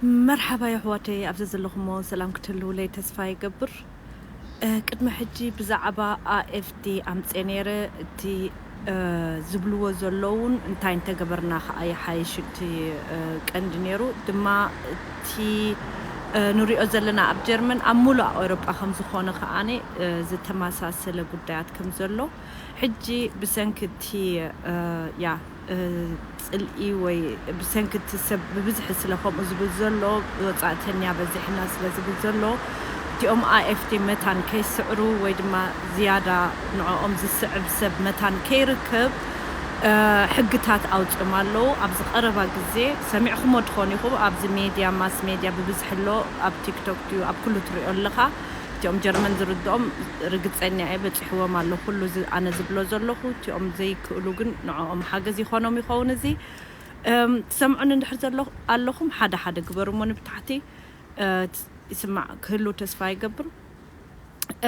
መርሓባ የሕዋተይ፣ ኣብዚ ዘለኹሞ ሰላም ክትህልውለይ ተስፋ ይገብር። እ፣ ቅድሚ ሕጂ ብዛዕባ A F D ኣምጽኤ ነይረ። እቲ፣ እ፣ ዝብልዎ ዘለውን እንታይ እንተገበርና ከኣ ይሓይሽ፣ እቲ፣ እ፣ ቀንዲ ነይሩ። ድማ እቲ፣ እ፣ ንሪኦ ዘለና ኣብ ጀርመን ኣብ ሙሉእ ኤውሮጳ ከም ዝኾነ ከኣኒ፣ እ፣ ዝተመሳሰለ ጉዳያት ከም ዘሎ ሕጂ ብሰንኪ እቲ፣ እ፣ ያ፣ እ፣ ጽልኢ ወይ ብሰንኪ እቲ ሰብ ብብዝሒ ስለ ከምኡ ዝብል ዘሎ፣ ወጻእተኛ በዚሕና ስለ ዝብል ዘሎ፣ እቲኦም A F D መታን ከይስዕሩ ወይ ድማ ዝያዳ ንዕኦም ዝስዕብ ሰብ መታን ከይርከብ፣ እ፣ ሕግታት ኣውጺኦም ኣለዉ። ኣብዚ ቀረባ ግዜ ሰሚዕኩሞ ትኾኑ ኢኹም። ኣብዚ ሜድያ፣ ማስ ሜድያ ብብዝሒ ኣሎ፣ ኣብ ቲክቶክ ድዩ፣ ኣብ ኩሉ ትሪኦ ኣለኻ። እቲኦም ጀርመን ዝርድኦም ርግጸኛ እየ፣ በጺሕዎም ኣሎ ኩሉ ዝ-፣ ኣነ ዝብሎ ዘለኹ። እቲኦም ዘይክእሉ ግን ንዕኦም ሓገዝ ይኾኖም ይኸውን እዚ። እም፣ ትሰምዑኒ እንድሕር ዘሎ-፣ ኣለኹም፣ ሓደ ሓደ ግበሩሞ ንብታሕቲ፣ እ፣ ት-፣ ይስማዕ ክህሉ ተስፋ ይገብር።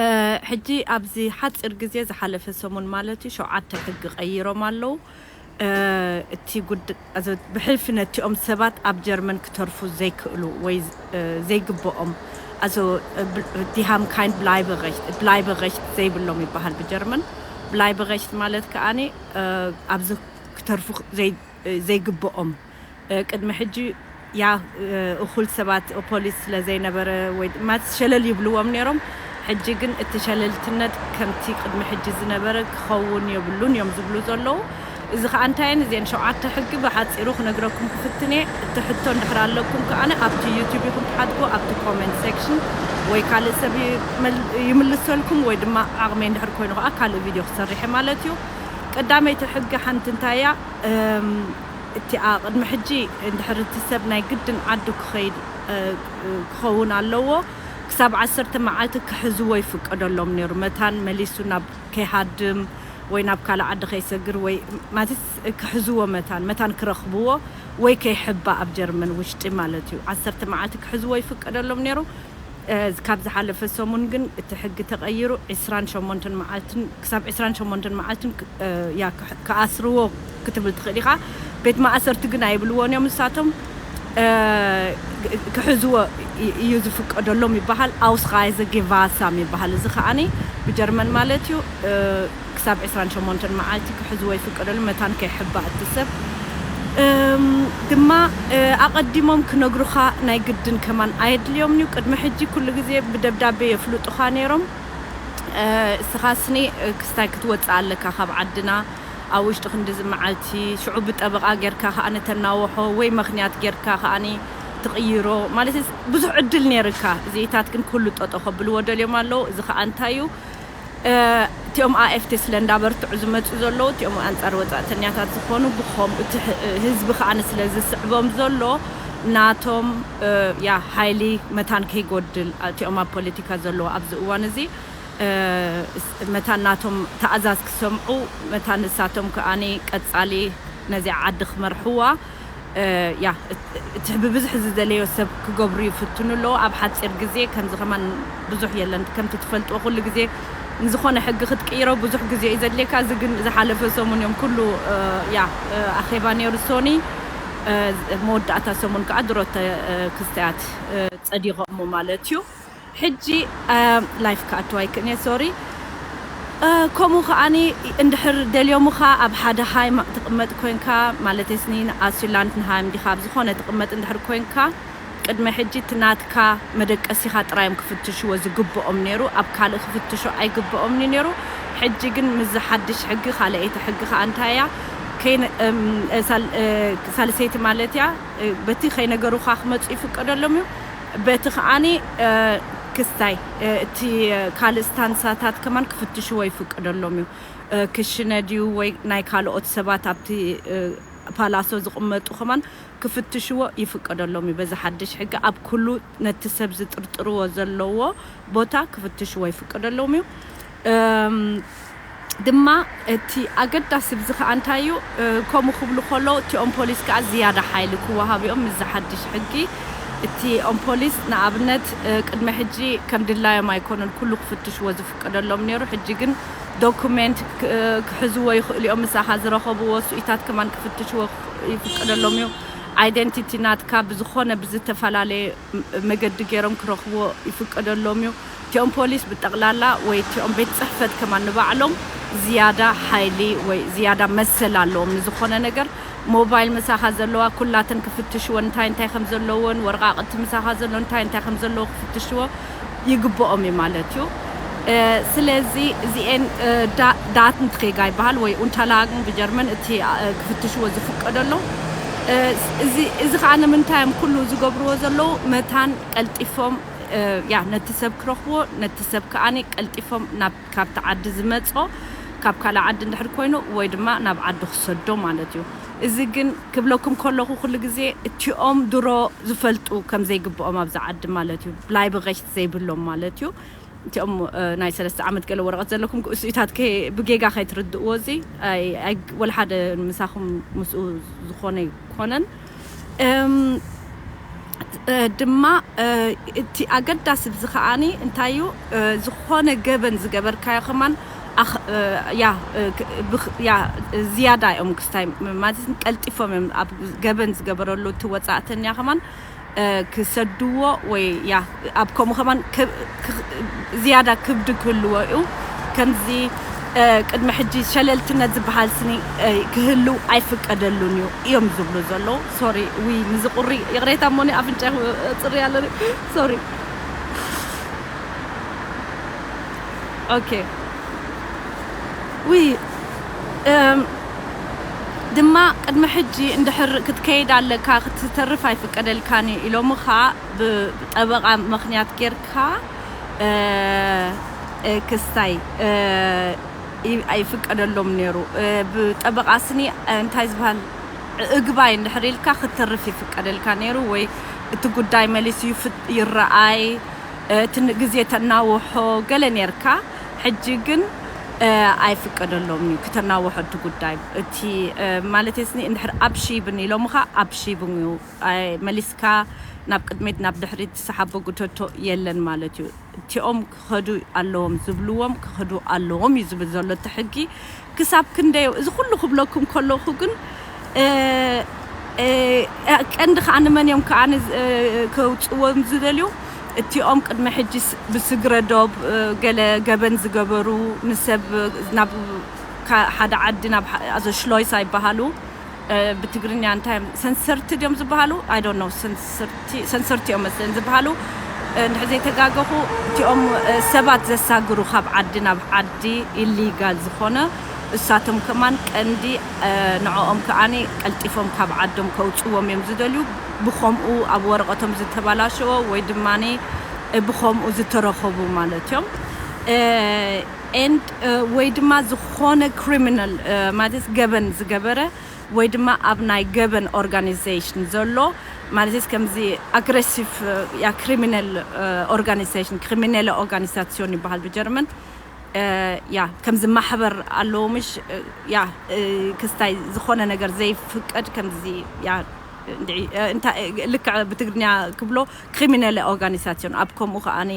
እ፣ ሕጂ ኣብዚ ሓጺር ግዜ ዝሓለፈ ሰሙን ማለት እዩ፣ ሸውዓተ ሕጊ ቀይሮም ኣለዉ። እ፣ እቲ ጉድ-፣ ኣዞ ብሕልፊ ነቲኦም ሰባት ኣብ ጀርመን ክተርፉ ዘይክእሉ ወይ፣ እ፣ ዘይግብኦም፣ ኣዞ፣ እ፣ ብ-፣ die haben kein Bleiberecht፣ Bleiberecht ዘይብሎም ይበሃል ብጀርመን። Bleiberecht ማለት ከኣኒ፣ እ፣ ኣብዚ ክተርፉ ዘይ-፣ እ፣ ዘይግብኦም፣ እ፣ ቅድሚ ሕጂ ያ፣ እ፣ እኹል ሰባት ፖሊስ ስለ ዘይነበረ ወይ ድማ ሸለል ይብልዎም ነይሮም። ሕጂ ግን እቲ ሸለልትነት ከምቲ ቅድሚ ሕጂ ዝነበረ ክኸውን የብሉን እዮም ዝብሉ ዘለዉ። እዚ ኸኣ እንታይ እየን እዚአን ሸውዓተ ሕጊ ብሓጺሩ ክነግረኩም ክፍትን እየ። እቲ ሕቶ እንድሕር ኣለኩም ከኣ ኣብቲ ዩቱብ ኢኹም ትሓትዎ፣ ኣብቲ ኮመንት ሴክሽን ወይ ካልእ ሰብ ይመል-፣ ይምልሰልኩም ወይ ድማ ዓቕመይ እንድሕር ኮይኑ ከኣ ካልእ ቪድዮ ክሰርሕ እየ ማለት እዩ። ቀዳመይቲ ሕጊ ሓንቲ እንታይ እያ? እም፣ እቲኣ ቅድሚ ሕጂ እንድሕር እቲ ሰብ ናይ ግድን ዓዱ ክኸይድ፣ እ፣ ክኸውን ኣለዎ። ክሳብ ዓሰርተ መዓልቲ ክሕዝዎ ይፍቀደሎም ነይሩ። መታን መሊሱ ናብ ከይሃድም ወይ ናብ ካልእ ዓዲ ከይሰግር ወይ ማለት ክሕዝዎ መታን፣ መታን ክረኽብዎ ወይ ከይሕባእ ኣብ ጀርመን ውሽጢ ማለት እዩ። ዓሰርተ መዓልቲ ክሕዝዎ ይፍቀደሎም ነይሩ። እ፣ ካብ ዝሓለፈ ሰሙን ግን እቲ ሕጊ ተቐይሩ ዕስራን ሸሞንተን መዓልትን፣ ክሳብ ዕስራን ሸሞንተን መዓልትን ክ-፣ እ፣ ያ፣ ክሕ-፣ ክኣስርዎ ክትብል ትኽእል ኢኻ። ቤት ማእሰርቲ ግን ኣይብልዎን እዮም ንሳቶም። እ፣ ክሕዝዎ እ-፣ እዩ ዝፍቀደሎም ይበሃል። Ausreisegewahrsam ይበሃል። እዚ ከኣኒ ብጀርመን ማለት እዩ። እ፣ ክሳብ ዕስራን ሸሞንተን መዓልቲ ክሕዝዎ ይፍቀደሉ፣ መታን ከይሕባእ እቲ ሰብ። እም፣ ድማ፣ እ፣ ኣቐዲሞም ክነግሩኻ ናይ ግድን ከማን ኣየድልዮም እዩ። ቅድሚ ሕጂ ኩሉ ግዜ ብደብዳቤ የፍልጡኻ ነይሮም። እ፣ እስኻ ስኒ፣ እ፣ ክስታይ ክትወጽእ ኣለካ ካብ ዓድና፣ ኣብ ውሽጢ ክንድዚ መዓልቲ፣ ሽዑ ብጠበቓ ጌርካ ከኣ ንተናውሖ ወይ ምኽንያት ጌርካ ከኣ ትቕይሮ። ማለት ብዙሕ ዕድል ነይርካ። እዚኢታት ግን ኩሉ ጠጦ ከብልዎ ደልዮም ኣለዉ። እዚ ከኣ እንታይ እዩ? እ፣ እቲኦም A F D ስለ እንዳበርትዑ ዝመጹ ዘለዉ፣ እቲኦም ኣንጻር ወጻእተኛታት ዝኾኑ ብኸም-፣ እቲ ህ-፣ ህዝቢ ከኣ ስለ ዝስዕቦም ዘሎ፣ ናቶም፣ እ፣ ያ፣ ሓይሊ መታን ከይጎድል፣ እቲኦም ኣብ ፖለቲካ ዘለዉ ኣብዚ እዋን እዚ፣ እ፣ ስ-፣ መታን ናቶም ተኣዛዝ ክሰምዑ፣ መታን ንሳቶም ከኣ ቀጻሊ ነዚኣ ዓዲ ክመርሕዋ፣ እ፣ ያ፣ እት-፣ እቲ ብብዝሒ ዝደለዮ ሰብ ክገብሩ ይፍትኑ ኣለዉ። ኣብ ሓጺር ግዜ ከምዚ ከማን ብዙሕ የለን። ከምቲ ትፈልጥዎ ኩሉ ግዜ ንዝኾነ ሕጊ ክትቅይሮ ብዙሕ ግዜ እዩ ዘድልየካ። እዚ ግን ዝሓለፈ ሰሙን እዮም ኩሉ፣ እ፣ ያ፣ እ፣ ኣኼባ ነይሩ ሶኒ፣ እ፣ መወዳእታ ሰሙን ከኣ ድሮ ተ-፣ እ፣ ክስተያት፣ እ፣ ጸዲቖሞ ማለት እዩ። ሕጂ፣ እ፣ ላይፍ ክኣትዋ ኣይክእን እየ፣ ሶሪ። እ፣ ከምኡ ከኣኒ እንድሕር ደልዮምኻ ኣብ ሓደ ሃይም ትቕመጥ ኮንካ፣ ማለተይ ስኒ ኣስላንድንሃይም ዲኻ ኣብ ዝኾነ ትቕመጥ እንድሕር ኮንካ፣ ቅድሚ ሕጂ እቲ ናትካ መደቀሲኻ ጥራይ እዮም ክፍትሽዎ ዝግብኦም ነይሩ፣ ኣብ ካልእ ክፍትሾ ኣይግብኦምን እዩ ነይሩ። ሕጂ ግን ምስዚ ሓድሽ ሕጊ፣ ካልኣይቲ ሕጊ ከኣ እንታይ እያ? ከይነ-፣ እም፣ እ፣ ሳል-፣ እ፣ ሳልሰይቲ ማለት እያ፣ እ፣ በቲ ከይነገሩኻ ክመጹ ይፍቀደሎም እዩ። በቲ ከኣኒ፣ እ፣ ክስታይ፣ እ፣ እቲ፣ እ፣ ካልእ ስታንሳታት ከማን ክፍትሽዎ ይፍቀደሎም እዩ። እ፣ ክሽነ ድዩ ወይ ናይ ካልኦት ሰባት ኣብቲ፣ እ፣ ፓላሶ ዝቕመጡ ከማን ክፍትሽዎ ይፍቀደሎም እዩ። በዚ ሓድሽ ሕጊ ኣብ ኩሉ ነቲ ሰብ ዝጥርጥርዎ ዘለዎ ቦታ ክፍትሽዎ ይፍቀደሎም እዩ። እም፣ ድማ እቲ ኣገዳሲ ብዚ ከኣ እንታይ እዩ? እ፣ ከምኡ ክብሉ ከለዉ እቲኦም ፖሊስ ከኣ ዝያዳ ሓይሊ ክወሃብ እዮም ምስዚ ሓድሽ ሕጊ። እቲኦም ፖሊስ ንኣብነት፣ እ፣ ቅድሚ ሕጂ ከም ድላዮም ኣይኮኑን ኩሉ ክፍትሽዎ ዝፍቀደሎም ነይሩ። ሕጂ ግን ዶኩሜንት ክ-፣ ክሕዝዎ ይኽእሉ እዮም። ምሳኻ ዝረኸብዎ ስኢታት ከማን ክፍትሽዎ ይፍቀደሎም እዩ። ኣይደንቲቲ ናትካ ብዝኾነ ብዝተፈላለየ መገዲ ገይሮም ክረኽብዎ ይፍቀደሎም እዩ። እቲኦም ፖሊስ ብጠቕላላ ወይ እቲኦም ቤት ጽሕፈት ከማን ንባዕሎም ዝያዳ ሓይሊ ወይ ዝያዳ መሰል ኣለዎም ንዝኾነ ነገር። ሞባይል ምሳኻ ዘለዋ ኩላተን ክፍትሽዎ እንታይ እንታይ ከም ዘለዎን፣ ወረቓቕቲ ምሳኻ ዘሎ እንታይ እንታይ ከም ዘለዎ ክፍትሽዎ ይግብኦም እዩ ማለት እዩ። ስለዚ እዚኤን ዳትንትሬጋ ይበሃል ወይ ኡንተርላግን ብጀርመን እቲ ክፍትሽዎ ዝፍቀደሎም። እዚ ከዓ ንምንታይ እዮም ኩሉ ዝገብርዎ ዘለዉ? መታን ቀልጢፎም ያ ነቲ ሰብ ክረኽብዎ፣ ነቲ ሰብ ከዓኒ ቀልጢፎም ናብ ካብቲ ዓዲ ዝመጾ ካብ ካልእ ዓዲ እንድሕር ኮይኑ ወይ ድማ ናብ ዓዲ ክሰዶ ማለት እዩ። እዚ ግን ክብለኩም ከለኹ ኩሉ ግዜ እቲኦም ድሮ ዝፈልጡ ከም ዘይግብኦም ኣብዚ ዓዲ ማለት እዩ። ብላይ ብቐሽት ዘይብሎም ማለት እዩ። እቲኦም ናይ ሰለስተ ዓመት ገለ ወረቐት ዘለኩም ክእሱኢታት ብጌጋ ከይትርድእዎ እዚ ወላ ሓደ ምሳኹም ምስኡ ዝኾነ ኣይኮነን። ድማ እቲ ኣገዳሲ ብዚ ከዓኒ እንታይ እዩ? ዝኾነ ገበን ዝገበርካዮ ከማን ያ ዝያዳ እዮም ክስታይ ማለት ቀልጢፎም እዮም ኣብ ገበን ዝገበረሉ እቲ ወፃእተኛ ከማን ክሰድዎ ወይ ያ ኣብ ከምኡ ከማን ዝያዳ ክብዲ ክህልዎ እዩ። ከምዚ ቅድሚ ሕጂ ሸለልትነት ዝበሃል ስኒ ክህልው ኣይፍቀደሉን እዩ እዮም ዝብሉ ዘለዉ። ሶሪ ዊ ምዝቁሪ ይቕሬታ እሞኒ ኣፍንጫ ፅሪ ኣለኒ። ሶሪ ኦኬ ዊ ድማ ቅድሚ ሕጂ እንድሕር ክትከይድ ኣለካ ክትተርፍ ኣይፍቀደልካን እዩ ኢሎምኻ ብጠበቓ ምኽንያት ጌርካ ክስታይ ኣይፍቀደሎም ነይሩ። ብጠበቓ ስኒ እንታይ ዝበሃል እግባይ እንድሕር ኢልካ ክትተርፍ ይፍቀደልካ ነይሩ ወይ እቲ ጉዳይ መሊሱ ይረኣይ እቲ ግዜ ተናውሖ ገለ ነርካ። ሕጂ ግን ኣይፍቀደሎም እዩ ክተናውሖ እቲ ጉዳይ። እቲ ማለት ስኒ እንድሕር ኣብ ሺብን ኢሎምኻ ኣብ ሺብን እዩ። መሊስካ ናብ ቅድሚት ናብ ድሕሪት ዝሰሓቦ ጉተቶ የለን ማለት እዩ። እቲኦም ክኸዱ ኣለዎም ዝብልዎም ክኸዱ ኣለዎም እዩ ዝብል ዘሎ እቲ ሕጊ። ክሳብ ክንደይ እዚ ኩሉ ክብለኩም ከለኹ ግን ቀንዲ ከዓ ንመን እዮም ከዓ ከውፅዎም ዝደልዩ? እቲኦም ቅድሚ ሕጂ ብስግረ ዶብ ገለ ገበን ዝገበሩ ንሰብ ናብ ሓደ ዓዲ ናብ ኣዞ ሽሎይሳ ይበሃሉ። ብትግርኛ እንታይ ሰንሰርቲ ድዮም ዝበሃሉ? I don't know። ሰንሰርቲ እዮም መስለን ዝበሃሉ። እንድሕር ዘይተጋገኹ እቲኦም ሰባት ዘሳግሩ ካብ ዓዲ ናብ ዓዲ ኢሊጋል ዝኾነ እሳቶም ከማን ቀንዲ ንዕኦም ከዓኒ ቀልጢፎም ካብ ዓዶም ከውፅዎም እዮም ዝደልዩ። ብኸምኡ ኣብ ወረቐቶም ዝተባላሸዎ ወይ ድማ ብኸምኡ ዝተረኸቡ ማለት እዮም። ኤንድ ወይ ድማ ዝኾነ ክሪሚናል ማለት ገበን ዝገበረ ወይ ድማ ኣብ ናይ ገበን ኦርጋኒዜሽን ዘሎ ማለት ከምዚ ኣግሬሲቭ ያ ክሪሚናል ኦርጋኒዜሽን ክሪሚናል ኦርጋኒዛሲዮን ይበሃል ብጀርመን። ያ ከምዚ ማሕበር ኣለዎ ምሽ ያ ክስታይ ዝኾነ ነገር ዘይፍቀድ ከምዚ ያ ልክዕ ብትግርኛ ክብሎ ክሪሚናል ኦርጋኒዛሲዮን ኣብ ከምኡ ከዓኒ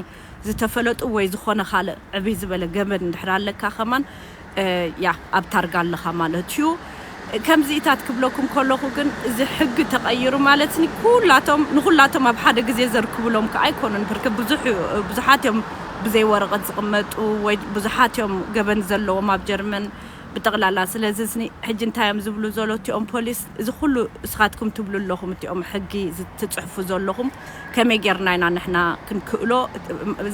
ዝተፈለጡ ወይ ዝኾነ ካልእ ዕብይ ዝበለ ገመድ እንድሕር ኣለካ ከማን ያ ኣብ ታርጋ ኣለኻ ማለት እዩ። ከምዚኢታት ክብለኩም ከለኹ ግን እዚ ሕጊ ተቐይሩ ማለት ኩላቶም ንኩላቶም ኣብ ሓደ ግዜ ዘርክብሎም ከዓ ኣይኮኑን። ብርክ ብዙሕ ብዙሓት እዮም ብዘይ ወረቐት ዝቕመጡ ወይ ብዙሓት እዮም ገበን ዘለዎም ኣብ ጀርመን ብጠቕላላ። ስለዚ ስኒ ሕጂ እንታይ እዮም ዝብሉ ዘሎ እቲኦም ፖሊስ እዚ ኩሉ እስኻትኩም ትብሉ ኣለኹም እቲኦም ሕጊ ትፅሕፉ ዘለኹም ከመይ ጌርና ኢና ንሕና ክንክእሎ?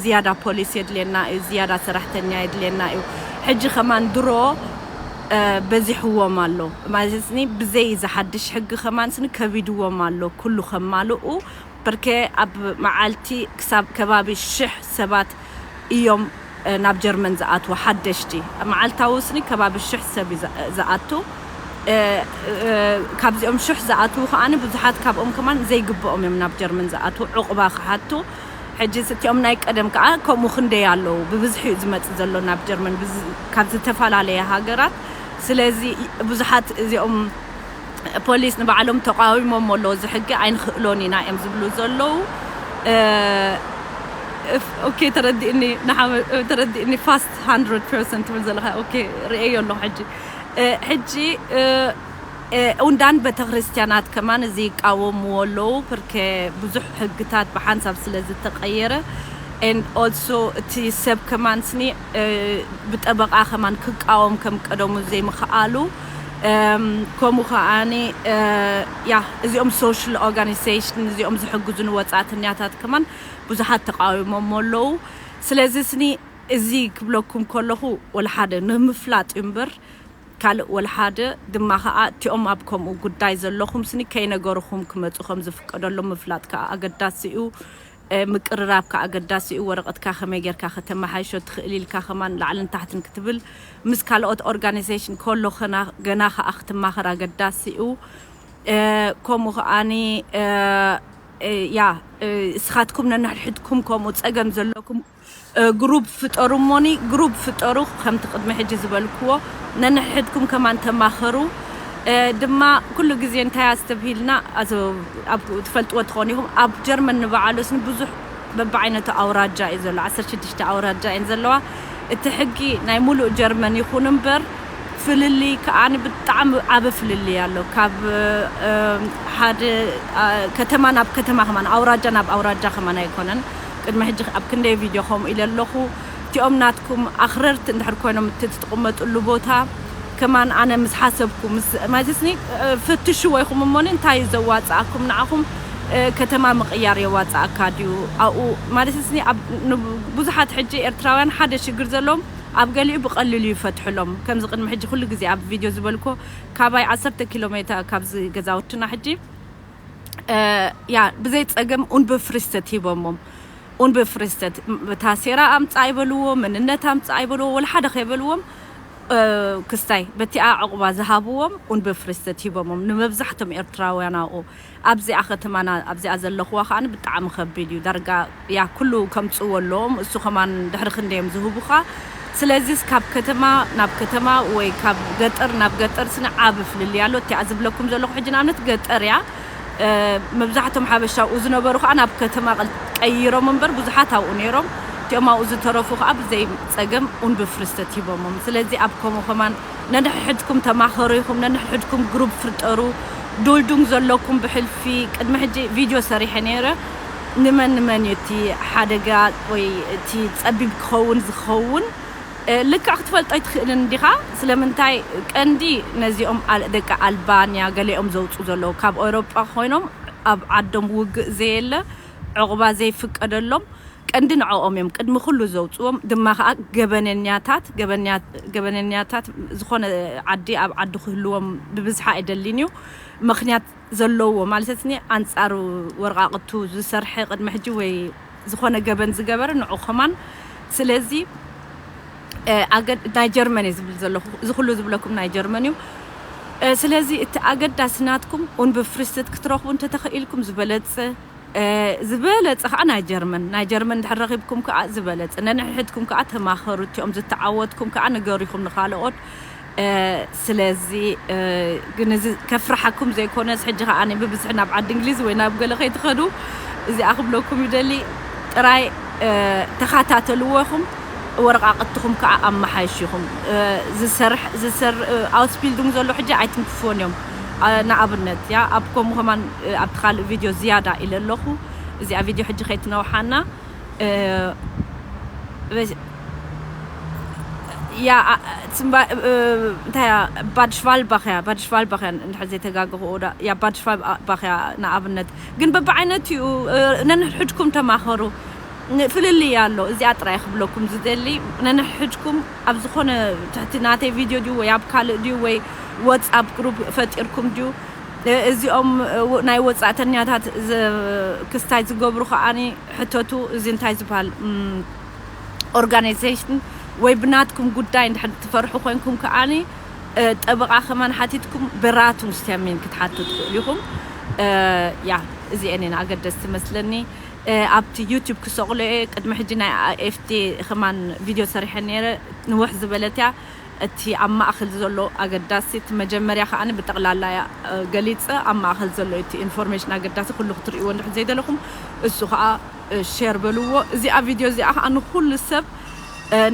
ዝያዳ ፖሊስ የድልየና እዩ፣ ዝያዳ ሰራሕተኛ የድልየና እዩ። ሕጂ ከማን ድሮ በዚሕዎም ኣሎ ማለት ኒ ብዘይ ዝሓድሽ ሕጊ ከማን ስኒ ከቢድዎም ኣሎ ኩሉ ከማልኡ። ብርኬ ኣብ መዓልቲ ክሳብ ከባቢ ሽሕ ሰባት እዮም ናብ ጀርመን ዝኣትዉ ሓደሽቲ። መዓልታዊ ስኒ ከባቢ ሽሕ ሰብ እዩ ዝኣቱ። ካብዚኦም ሽሕ ዝኣትዉ ከዓኒ ብዙሓት ካብኦም ከማን ዘይግብኦም እዮም ናብ ጀርመን ዝኣትዉ ዕቑባ ክሓቱ። ሕጂ እቲኦም ናይ ቀደም ከዓ ከምኡ ክንደይ ኣለዉ። ብብዝሒ እዩ ዝመፅእ ዘሎ ናብ ጀርመን ካብ ዝተፈላለየ ሃገራት። ስለዚ ብዙሓት እዚኦም ፖሊስ ንባዕሎም ተቃዊሞም ኣለዉ። እዚ ሕጊ ኣይንኽእሎን ኢና እዮም ዝብሉ ዘለዉ። ኦኬ ተረዲእኒ። ተረዲእኒ ፋስት ሃንድረድ ፐርሰንት ትብል ዘለኻ ኦኬ ርእየዮ ኣለኹ ሕጂ። ሕጂ ኡንዳን ቤተክርስትያናት ከማን እዚ ይቃወምዎ ኣለዉ። ፕርኬ ብዙሕ ሕግታት ብሓንሳብ ስለ ዝተቀየረ፣ and also እቲ ሰብ ከማን ስኒ ብጠበቃ ከማን ክቃወም ከም ቀደሙ ዘይምኽኣሉ፣ ከምኡ ከዓኒ ያ እዚኦም social organization እዚኦም ዝሕግዙ ንወጻእተኛታት ከማን ብዙሓት ተቃዊሞሞ ኣለዉ። ስለዚ ስኒ እዚ ክብለኩም ከለኹ ወላ ሓደ ንምፍላጥ እዩ እምበር ካልእ ወላ ሓደ ድማ ከኣ እቲኦም ኣብ ከምኡ ጉዳይ ዘለኹም ስኒ ከይነገርኹም ክመጹ ከም ዝፍቀደሎም ምፍላጥ ከኣ ኣገዳሲ እዩ። ምቅርራብ ከኣ ኣገዳሲ እዩ። ወረቐትካ ከመይ ጌርካ ከተመሓይሾ ትኽእል ኢልካ ከማን ላዕልን ታሕትን ክትብል ምስ ካልኦት organization ከሎ ገና ከኣ ክትማኸር ኣገዳሲ እዩ። ከምኡ ከኣኒ ያ እስኻትኩም ነንሕድሕድኩም ከምኡ ጸገም ዘለኩም ግሩፕ ፍጠሩ እሞኒ ግሩፕ ፍጠሩ። ከምቲ ቅድሚ ሕጂ ዝበልክዎ ነንሕድሕድኩም ከማን ተማኸሩ። ድማ ኩሉ ግዜ እንታይ ኣስተብሂልና ትፈልጥዎ ትኾኑ ኢኹም። ኣብ ጀርመን ንባዕሉስ ብዙሕ በብዓይነቱ ኣውራጃ እዩ ዘሎ። ዓሰርተ ሽዱሽተ ኣውራጃ እየን ዘለዋ። እቲ ሕጊ ናይ ሙሉእ ጀርመን ይኹን እምበር ፍልልይ ከኣ ብጣዕሚ ዓቢ ፍልልይ ኣሎ። ካብ ሓደ ከተማ ናብ ከተማ ከማን ኣውራጃ ናብ ኣውራጃ ከማን ኣይኮነን። ቅድሚ ሕጂ ኣብ ክንደይ ቪድዮ ከምኡ ኢለ ኣለኹ። እቲኦም ናትኩም ኣኽረርቲ እንድሕር ኮይኖም እቲ ትቕመጥሉ ቦታ ከማን ኣነ ምስ ሓሰብኩ ማለትስኒ ፍትሽዎ ኢኹም እሞኒ እንታይ እዩ ዘዋፅኣኩም ንዓኹም ከተማ ምቕያር የዋፅኣካ ድዩ ኣብኡ ማለትስኒ ብዙሓት ሕጂ ኤርትራውያን ሓደ ሽግር ዘለዎም ኣብ ገሊኡ ብቐሊሉ ይፈትሕሎም። ከምዚ ቅድሚ ሕጂ ኩሉ ግዜ ኣብ ቪድዮ ዝበልኮ ካባይ ዓሰርተ ኪሎ ሜትር ካብዚ ገዛውትና ሕጂ ያ ብዘይ ጸገም ኡንበፍሪስተት ሂቦሞም። ኡንበፍሪስተት ታሴራ ኣምጻ ይበልዎ መንነት ኣምጻ ይበልዎ ወላ ሓደ ከይበልዎም ክስታይ በቲኣ ዕቑባ ዝሃብዎም ኡንበፍሪስተት ሂቦሞም ንመብዛሕቶም ኤርትራውያን ኣብኡ ኣብዚኣ ከተማና ኣብዚኣ ዘለኽዋ ከኣ ብጣዕሚ ከቢድ እዩ። ዳርጋ ያ ኩሉ ከምጽዎ ኣለዎም እሱ ከማን ድሕሪ ክንደዮም ዝህቡኻ። ስለዚስ ካብ ከተማ ናብ ከተማ ወይ ካብ ገጠር ናብ ገጠር ስነ ዓቢ ፍልልይ ኣሎ። እቲኣ ዝብለኩም ዘለኹ ሕጂ ንኣብነት ገጠር እያ። መብዛሕቶም ሓበሻ ኣብኡ ዝነበሩ ከኣ ናብ ከተማ ቀይሮም እምበር ብዙሓት ኣብኡ ነይሮም። እቲኦም ኣብኡ ዝተረፉ ከኣ ብዘይ ጸገም ኡንበፍሪስተት ሂቦሞም። ስለዚ ኣብ ከምኡ ከማን ነንሕድሕድኩም ተማኸሩ ኢኹም፣ ነንሕድሕድኩም ግሩፕ ፍጠሩ። ዱልዱንግ ዘለኩም ብሕልፊ ቅድሚ ሕጂ ቪድዮ ሰሪሐ ነይረ። ንመን ንመን እዩ እቲ ሓደጋ ወይ እቲ ጸቢብ ክኸውን ዝኸውን ልክዕ ክትፈልጦ ኣይትኽእልን እንዲኻ። ስለምንታይ ቀንዲ ነዚኦም ደቂ ኣልባንያ ገሊኦም ዘውፁ ዘለዉ ካብ ኤውሮጳ ኮይኖም ኣብ ዓዶም ውግእ ዘየለ ዕቑባ ዘይፍቀደሎም ቀንዲ ንዕኦም እዮም ቅድሚ ኩሉ ዘውፅዎም ድማ ከዓ ገበነኛታት ገበነኛታት ዝኾነ ዓዲ ኣብ ዓዲ ክህልዎም ብብዝሓ ኣይደልን እዩ። ምክንያት ዘለዎ ማለት ስኒ ኣንፃር ወረቃቅቱ ዝሰርሐ ቅድሚ ሕጂ ወይ ዝኾነ ገበን ዝገበረ ንዑ ከማን ስለዚ ናይ ጀርመን እየ ዝብል ዘለኹ እዚ ኩሉ ዝብለኩም ናይ ጀርመን እዩ። ስለዚ እቲ ኣገዳሲ ናትኩም ኡንብፍሪስትት ክትረኽቡ እንተተኽኢልኩም ዝበለፀ ዝበለፀ ከዓ ናይ ጀርመን ናይ ጀርመን እንድሕር ረኺብኩም ከዓ ዝበለፀ ነንሕድሕድኩም ከዓ ተማኸሩ እቲኦም ዝተዓወትኩም ከዓ ንገሪኹም ንካልኦት። ስለዚ ግን እዚ ከፍርሓኩም ዘይኮነስ ሕጂ ከዓ ብብዝሒ ናብ ዓዲ እንግሊዝ ወይ ናብ ገለ ከይትኸዱ እዚኣ ክብለኩም ይደሊ። ጥራይ ተኸታተልዎ ኢኹም። ወረቃቅትኹም ከዓ ኣመሓይሽ ኢኹም። ዝሰርሕ ዝሰር ኣውስቢልዱንግ ዘሎ ሕጂ ኣይትንክፎን እዮም። ንኣብነት ያ ኣብ ከምኡ ከማን ኣብቲ ካልእ ቪድዮ ዝያዳ ኢለ ኣለኹ። እዚኣ ቪድዮ ሕጂ ከይትነውሓና። ያ እንታይ ባድሽቫልባኽያ ባድሽቫልባኽያ እንድሕር ዘይተጋገኹ ዳ ያ ባድሽቫልባኽያ ንኣብነት ግን በብዓይነት እዩ። ነንሕድኩም ተማኸሩ። ፍልልይ ኣሎ እዚኣ ጥራይ ክብለኩም ዝደሊ ነንሕድኩም ኣብ ዝኾነ ትሕቲ ናተይ ቪድዮ ድዩ ወይ ኣብ ካልእ ድዩ ወይ ወትስኣፕ ግሩፕ ፈጢርኩም ድዩ እዚኦም ናይ ወፃእተኛታት ክስታይ ዝገብሩ ከዓኒ ሕተቱ እዚ እንታይ ዝበሃል ኦርጋናይዜሽን ወይ ብናትኩም ጉዳይ እንድሕር ትፈርሑ ኮይንኩም ከዓኒ ጠበቃ ከማን ሓቲትኩም በራቱም ስተሚን ክትሓቱ ትኽእሉ ኢኹም። ያ እዚአን እየን ኣገደስቲ መስለኒ። ኣብቲ ዩቱብ ክሰቕሎ እየ ቅድሚ ሕጂ ናይ ኤፍቲ ከማን ቪድዮ ሰሪሐ ነይረ። ንውሕ ዝበለት እያ። እቲ ኣብ ማእኸል ዘሎ ኣገዳሲ እቲ መጀመርያ ከዓኒ ብጠቕላላ እያ ገሊፀ ኣብ ማእኸል ዘሎ እቲ ኢንፎርሜሽን ኣገዳሲ ኩሉ ክትርእይዎ እንድሕር ዘይደለኹም እሱ ከዓ ሼር በልዎ። እዚኣ ቪድዮ እዚኣ ከዓ ንኩሉ ሰብ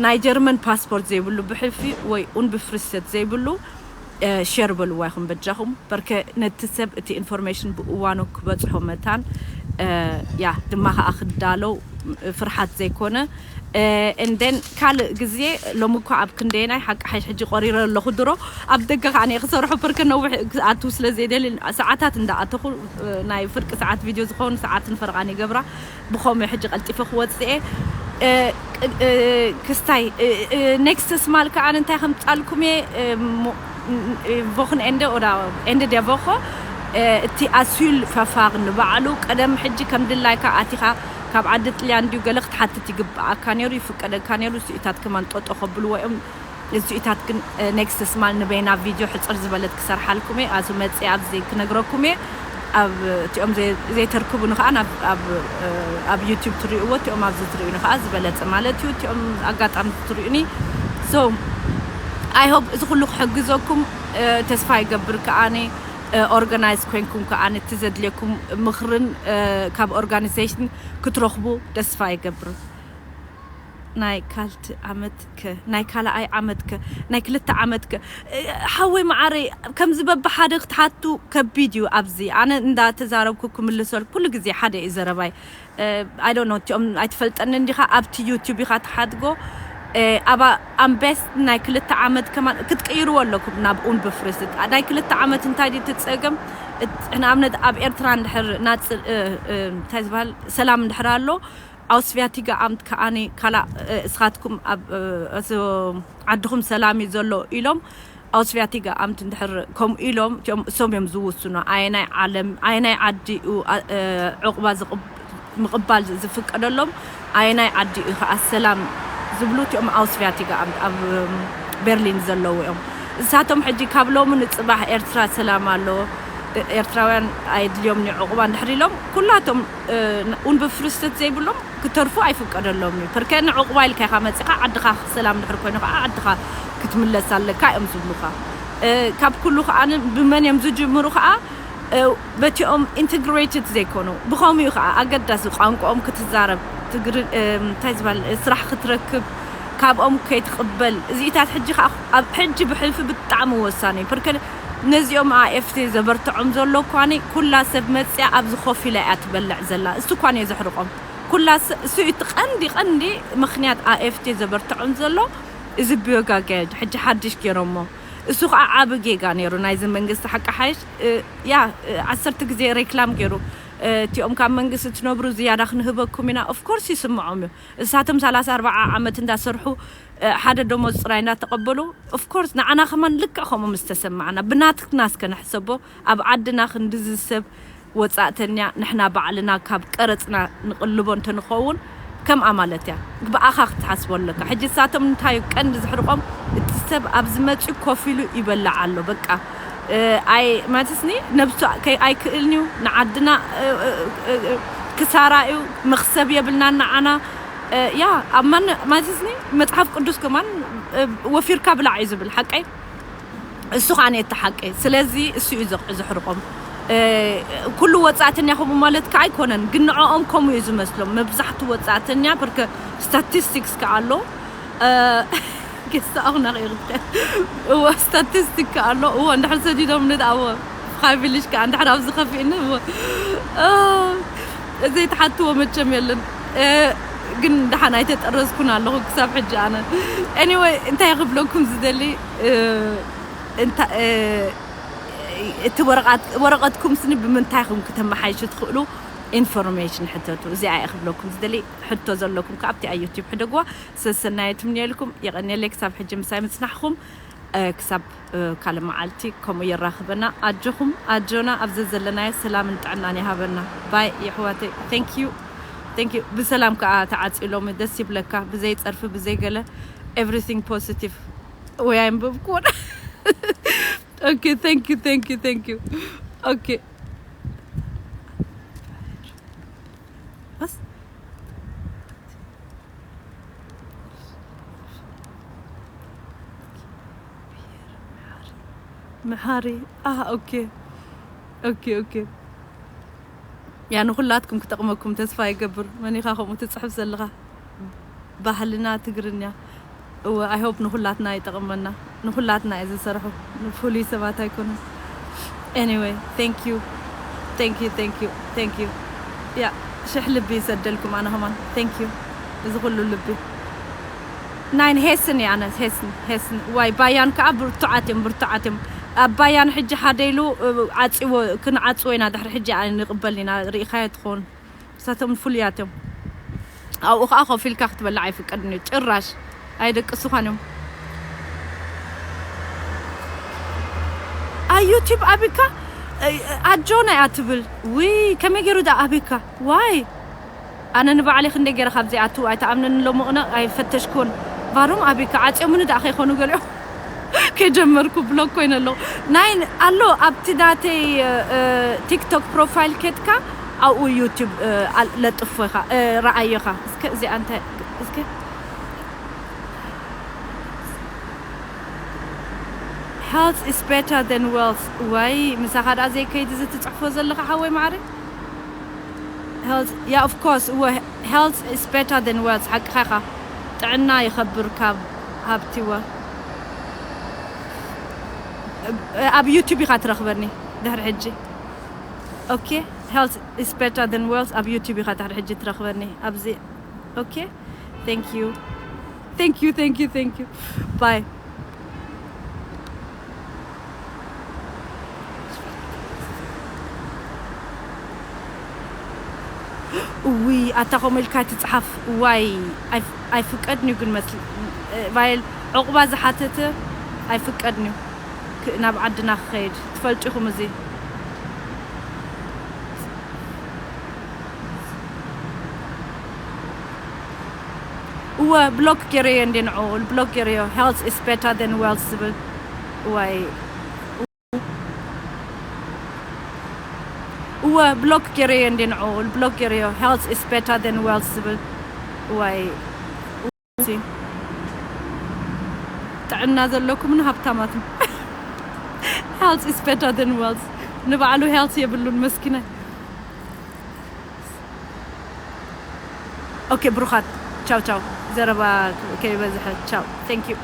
ናይ ጀርመን ፓስፖርት ዘይብሉ ብሕልፊ ወይ ኡንብፍሪስተት ዘይብሉ ሸር በልዋ ይኹም በጃኹም። በርከ ነቲ ሰብ እቲ ኢንፎርሜሽን ብእዋኑ ክበጽሖ መታን፣ ያ፣ ድማ ከኣ ክዳለው፣ ፍርሓት ዘይኮነ። እንደን ካልእ ግዜ፣ ሎሚ እኳ ኣብ ክንደየናይ ሓቂ ሓይሽ ሕጂ ቆሪረ ኣለኹ። ድሮ ኣብ ደገ ከኣ እየ ክሰርሖ፣ በርከ ነዊሕ ክኣትው ስለ ዘይደሊ፣ ሰዓታት እንዳኣተኹ፣ ናይ ፍርቂ ሰዓት ቪድዮ ዝኾኑ ሰዓትን ፈረቓን ይገብራ። ብኸምኡ ሕጂ ቀልጢፈ ክወጽእ እየ። ክስታይ ኔክስት ስማል ከኣ እንታይ ከምጻልኩም እየ። ቮኽን ኤንደ ኦዳ ኤንደ ደ ቮኾ፣ እቲ ኣሱል ፈፋር ንባዕሉ ቀደም ሕጂ ከም ድላይካ ኣቲኻ ካብ ዓዲ ጥልያን ድዩ ገለ ክትሓትት ይግብኣካ ነይሩ፣ ይፍቀደካ ነይሩ። ስኢታት ከማን ጦጦ ከብልዎ እዮም። እዚኢታት ግን ኔክስት ስማል ንበይና ቪድዮ ሕፅር ዝበለት ክሰርሓልኩም እየ። ኣዚ መፅእ ኣብዚ ክነግረኩም እየ። ኣብ እቲኦም ዘይ- ዘይተርክቡኒ ከዓ ናብ- ኣብ ኣብ ዩቲዩብ ትሪእዎ፣ እቲኦም ኣብዚ ትሪኡኒ ከዓ ዝበለፀ ማለት እዩ። እቲኦም ኣጋጣሚ ትሪኡኒ። So I hope እዚ ኩሉ ክሕግዘኩም ተስፋ ይገብር። ከዓኒ ኦርጋናይዝ ኮይንኩም ከዓኒ እቲ ዘድልየኩም ምኽርን ካብ ኦርጋናይዜሽን ክትረኽቡ ተስፋ ይገብር። ናይ ካልቲ ዓመት ከ ናይ ካልኣይ ዓመት ከ ናይ ክልተ ዓመት ከ ሓወይ መዓረይ፣ ከምዚ በብሓደ ክትሓቱ ከቢድ እዩ። ኣብዚ ኣነ እንዳተዛረብኩ ክምልሰል ኩሉ ግዜ ሓደ እዩ ዘረባይ። I don't know፣ እቲኦም ኣይትፈልጠኒ እንዲኻ ኣብቲ ዩቲዩብ ኢኻ ትሓድጎ። ኣብ ኣምቤስ ናይ ክልተ ዓመት ከማን ክትቅይርዎ ኣለኩም ናብ ኡን ብፍርስት። ናይ ክልተ ዓመት እንታይ ድዩ እቲ ጸገም? ንኣብነት ኣብ ኤርትራ እንድሕር ናጽ እንታይ ዝበሃል ሰላም እንድሕር ኣሎ ኣውስቪያቲጋ ኣምት ከኣኒ ካላ እስኻትኩም ኣብ ዓድኹም ሰላም እዩ ዘሎ ኢሎም ኣውስቪያቲጋ ኣምት እንድሕር ከምኡ ኢሎም እቲኦም እሶም እዮም ዝውስኑ። ኣየናይ ዓለም ኣየናይ ዓዲ እዩ ዕቑባ ምቕባል ዝፍቀደሎም፣ ኣየናይ ዓዲ እዩ ከዓ ሰላም ዝብሉ እቲኦም ኣውስቪያቲጋ ኣምት ኣብ ቤርሊን ዘለዉ እዮም። እሳቶም ሕጂ ካብ ሎሚ ንፅባሕ ኤርትራ ሰላም ኣሎ፣ ኤርትራውያን ኣይድልዮም ዕቑባ እንድሕር ኢሎም ኩላቶም ኡን ብፍርስትት ዘይብሎም ክተርፉ ኣይፍቀደሎም እዩ። ፐርከ ንዕቑባ ኢልካ ኢኻ መፂኻ ዓድኻ ሰላም ድሕር ኮይኑ ከዓ ዓድኻ ክትምለስ ኣለካ እዮም ዝብሉኻ። ካብ ኩሉ ከዓ ብመን እዮም ዝጅምሩ ከዓ በቲኦም ኢንተግሬትድ ዘይኮኑ ብኸምኡ ከዓ ኣገዳሲ ቋንቋኦም ክትዛረብ እንታይ ዝበል ስራሕ ክትረክብ ካብኦም ከይትቕበል እዚኢታት ሕጂ ከዓ ኣብ ሕጂ ብሕልፊ ብጣዕሚ ወሳኒ እዩ። ፐርከ ነዚኦም ኣኤፍቲ ዘበርትዖም ዘሎ እኳኒ ኩላ ሰብ መፅያ ኣብዚ ኮፍ ኢላ እያ ትበልዕ ዘላ። እሱ እኳኒ እየ ዘሕርቆም ኩላ እሱ እዩ እቲ ቀንዲ ቀንዲ ምክንያት ኣኤፍቲ ዘበርትዖም ዘሎ። እዚ ብዮጋ ገድ ሕጂ ሓድሽ ገይሮሞ እሱ ከዓ ዓብ ጌጋ ነይሩ ናይዚ መንግስቲ ሓቂ ሓይሽ ያ ዓሰርተ ግዜ ሬክላም ገይሩ። እቲኦም ካብ መንግስቲ ትነብሩ ዝያዳ ክንህበኩም ኢና ኦፍኮርስ ይስምዖም እዩ። እሳቶም ሰላሳ ኣርባዓ ዓመት እንዳሰርሑ ሓደ ደሞዝ ጥራይ እንዳተቐበሉ ኦፍኮርስ ንዓና ከማን ልክዕ ከምኡ ምስ ተሰማዕና ብናትና እስከ ንሕሰቦ። ኣብ ዓድና ክንድዚ ሰብ ወፃእተኛ ንሕና ባዕልና ካብ ቀረፅና ንቕልቦ እንተንኸውን ከምኣ ማለት እያ። ብኣኻ ክትሓስቦ ኣለካ። ሕጂ እሳቶም እንታይ እዩ ቀንዲ ዝሕርቆም እቲ ሰብ ኣብዚ መፅኡ ኮፍ ኢሉ ይበልዕ ኣሎ በቃ። ኣይ ማለትስኒ ነብሱ ኣይክእልን እዩ ንዓድና ክሳራ እዩ። መክሰብ የብልና ንዓና ያ ኣብ ማን ማለትስኒ መፅሓፍ ቅዱስ ከማን ወፊርካ ብላዕ እዩ ዝብል ሓቀይ። እሱ ከዓ ነቲ ሓቂ ስለዚ እሱ እዩ ዘሕርቆም። ኩሉ ወፃእተኛ ከምኡ ማለት ከዓ ኣይኮነን ግን ንዕኦም ከምኡ እዩ ዝመስሎም መብዛሕቱ ወፃእተኛ ፐርከ ስታቲስቲክስ ከዓ ኣሎ። ገሳ ኣኹና ከይርተ እዎ ስታቲስቲክ ከዓ ኣሎ። እዎ እንድሕር ሰዲዶም ንድኣዎ ፋይብልሽ ከዓ እንድሕር ኣብዚ ከፊእኒ እዎ ዘይተሓትዎ መቸም የለን። ግን ደሓን ኣይተጠረዝኩን ኣለኹ ክሳብ ሕጂ ኣነ። Anyway እንታይ ክብለኩም ዝደሊ እቲ ወረቐትኩም ስኒ ብምንታይ ኹም ክተመሓይሹ ትኽእሉ ኢንፎርሜሽን ሕተቱ። እዚኣ እየ ክብለኩም ዝደሊ። ሕቶ ዘለኩም ከ ኣብቲ ኣብ ዩቲብ ሕደግዋ። ሰሰናየ ትምንየልኩም። የቐንየለይ ክሳብ ሕጂ ምሳይ ምጽናሕኹም። ክሳብ ካልእ መዓልቲ ከምኡ የራኽበና። ኣጆኹም ኣጆና ኣብ ዘዘለናዮ ሰላምን ጥዕናን ይሃበና። ባይ የሕዋተይ። Thank you ብሰላም ከዓ ተዓፅዩ ሎሚ ደስ ይብለካ። ብዘይ ፀርፊ ብዘይ ገለ everything positive። ወይ ኣይንበብኩዎን። Okay thank you thank you thank you okay. መሓሪ okay okay okay። ያ ንኹላትኩም ክጠቕመኩም ተስፋ ይገብር። መን ኢኻ ከምኡ ትፅሕፍ ዘለኻ? ባህልና ትግርኛ እወ I hope ንኹላትና ይጠቕመና። ንኹላትና እዩ ዝሰርሑ፣ ንፍሉይ ሰባት ኣይኮኑን። Anyway, thank you, thank you, thank you, thank you. ያ ሽሕ ልቢ ይሰደልኩም ኣነ ከማን thank you። እዚ ኩሉ ልቢ ናይን ሄስን እየ ኣነ ሄስን ሄስን ዋይ ባያን ከዓ ብርቱዓት እዮም ብርቱዓት እዮም። ኣብ ባያን ሕጂ ሓደ ኢሉ ዓፅዎ ክንዓፅዎ ኢና ድሕሪ ሕጂ ንቕበል ኢና ርኢኻዮ ትኸውን። ንሳቶም ፍሉያት እዮም። ኣብኡ ከዓ ኮፍ ኢልካ ክትበልዕ ኣይፍቀድን እዩ ጭራሽ። ኣይደቅሱኻን እዮም። ኣብ ዩቲብ ኣቢካ ኣጆና እያ ትብል። ውይ ከመይ ገይሩ ዳ ኣቢካ ዋይ ኣነ ንባዕለይ ክንደይ ገይረ ካብ ዘይኣቱ ኣይተኣምነን። ሎሚ ቅነ ኣይፈተሽኩን። ቫሮም ኣቢካ ዓፅዮምኒ ዳ ከይኮኑ ገሊኦም ከይጀመርኩ ብሎክ ኮይነ ኣለኹ። ናይ ኣሎ ኣብቲ ናተይ ቲክቶክ ፕሮፋይል ኬድካ ኣብኡ ዩቲብ ለጥፎ ኢኻ ረኣዮ ኢኻ። እስከ እዚኣ እንታይ እስከ Health is better than wealth። ዋይ ምሳኻ ደኣ ዘይከይድ እዚ ትፅሕፎ ዘለኻ ሓወይ ማዕረ። Health yeah of course እወ health is better than wealth ሓቅኻ ኢኻ። ጥዕና ይኸብር ካብ ሃብቲ እወ። ኣብ ዩቲብ ኢኻ ትረኽበኒ ድሕሪ ሕጂ። Okay, health is better than wealth ኣብ ዩቲብ ኢኻ ድሕሪ ሕጂ ትረኽበኒ ኣብዚ። Okay, thank you, thank you, thank you, thank you. Bye. እውይ ኣታ ከምኡ ኢልካ ትፅሓፍ። ዋይ ኣይፍ- ኣይፍቀድን እዩ ግን መስል ቫይል ዕቑባ ዝሓተተ ኣይፍቀድን እዩ። ክ- ናብ ዓድና ክኸይድ ትፈልጡ ኢኹም እዚ። እወ ብሎክ ገይረዮ እንዴ ንዕኡ ብሎክ ገይረዮ። Health is better than wealth ዝብል እዋይ እወ ብሎክ ገይረዮ እንዴ ንዕኡ ብሎክ ገይረዮ። Health is better than wealth ዝብል እዋይ ጥዕና ዘለኩምን ሃብታማትን። Health is better than wealth። ንባዕሉ health የብሉን መስኪናይ። Okay ብሩኻት ቻው ቻው። ዘረባ ከይበዝሐ ቻው። Thank you.